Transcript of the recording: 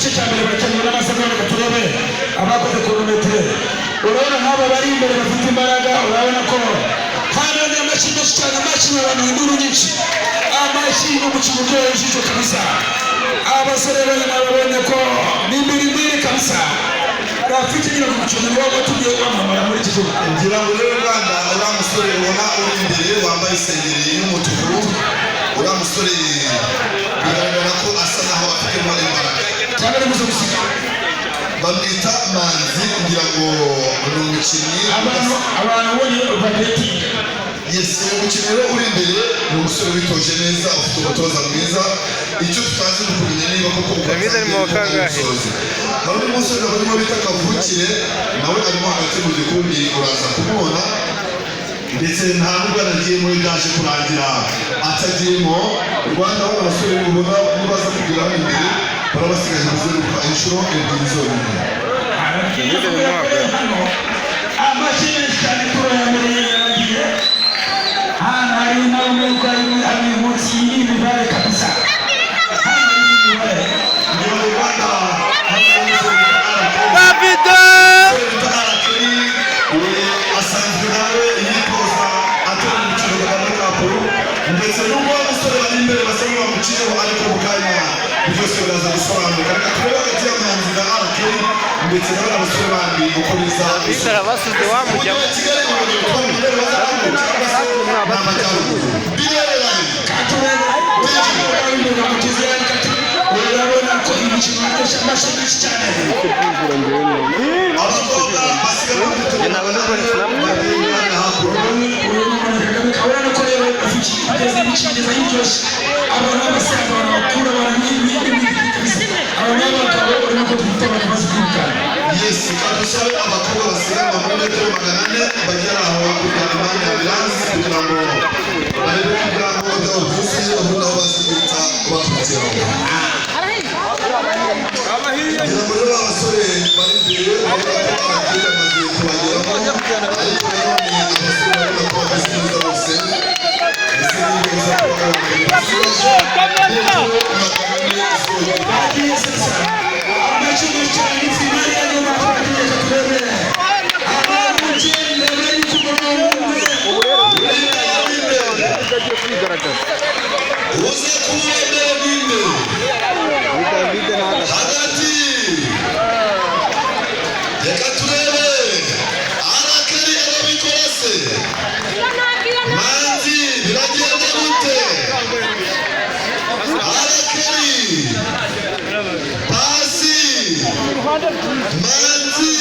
Igice cya mbere baracyanyuma n'amasegonda. Reka turebe abakoze chronomètre. Urabona nk'aba bari imbere bafite imbaraga. Urabona ko hano ni amashyi menshi cyane, amashyi abantu, induru nyinshi, amashyi n'umukino uryoheye ijisho kabisa. Abasore bari babonye ko ni imbere imbere kabisa. Rafiki, nyine ku mukino niwo watumye wamamara muri iki gihugu. Ngira ngo rero, Rwanda, uriya musore ubona uri imbere wambaye isengeri y'umutuku, uriya musore bigaragara ko asa naho afitemo imbaraga. Cyangwa ari buze gusiga. Bamwita Manzi, ngira ngo ni umukinnyi. Abantu ubonye babetinga. Yes, uyu mukinnyi rero uri imbere ni umusore witoje neza, ufite umutoza mwiza. Icyo tutazi ni ukumenya niba koko uko David ari mu wa kangahe? abisoza. Hari undi musore barimo bita Kavukire, nawe arimo hagati mu gikundi, uraza kumubona. Ndetse nta nubwo yanagiye muri, byaje kurangira atagiyemo. Rwanda, bano basore ubona nibaza kugera hano imbere, baba basigaje kuzenguruka inshuro ebyiri zonyine. David ni mu wa Hano amashyi menshi cyane, turayamereye, yaragiye. Hano hari nawe ko ari munsi y'imibare kabisa, hano hari imibare. Ngira ngo, Rwanda, hano hari umusore bita Arakeri. Davido! Bita Arakeri, we asanzwe nawe yitoza atera umukino Kagame Cup. Ndetse nubwo wa musore bari imbere basa nk'abamuciyeho, ariko mu kanya byose biraza gusobanuka. Reka turebe hagati ya Manzi na Arakeri ndetse na bano basore bandi uko biza. David arabasize wamujyamo. Umujyi wa Kigali urongera gutwara umudari wa zahabu cyangwa se ni amajyaruguru birereranye. Katurebe urabona ko imikino yakoresha amashyi menshi cyane. Abakobwa basigaye bafite Ntabwo ndi kubona Snapchat. umwana hakuno. Uyu ni umuntu Kagame, urabona ko rero afite kugeza imikino igeza iryoshye. Abantu b'abasaza, abantu bakuru, abantu n'ibindi kabisa, abantu b'abagabo, urabona ko dufite abantu bazi kwirukanka. Yes, kadusabe abakobwa basiganwa muri metero 400 bagera aho hakurya impande ya ambulance kugira ngo barebe ko ibyangombwa byabo byuzuye, ubundi aho bazi guhita bakurikiraho. Ngira ngo rero abasore bari imbere, urabona ko abagiye bamaze kubageramo, ariko nanone abasore urabona ko bameze neza bose. Ese niba uza kuba uwa mbere basigaje metero 400 zonyine? Bagiye sasa, amashyi menshi cyane, ni finale ya nyuma. Turagiye, turebe abantu icyenda bari ku murongo umwe. Agiye kwigaragaza. Uza kuba mbere ninde? Ni Davide na Hagati, reka turebe. Arakari arabikora se? Manzi, biragenda gute? Arakari, pasi, Manzi.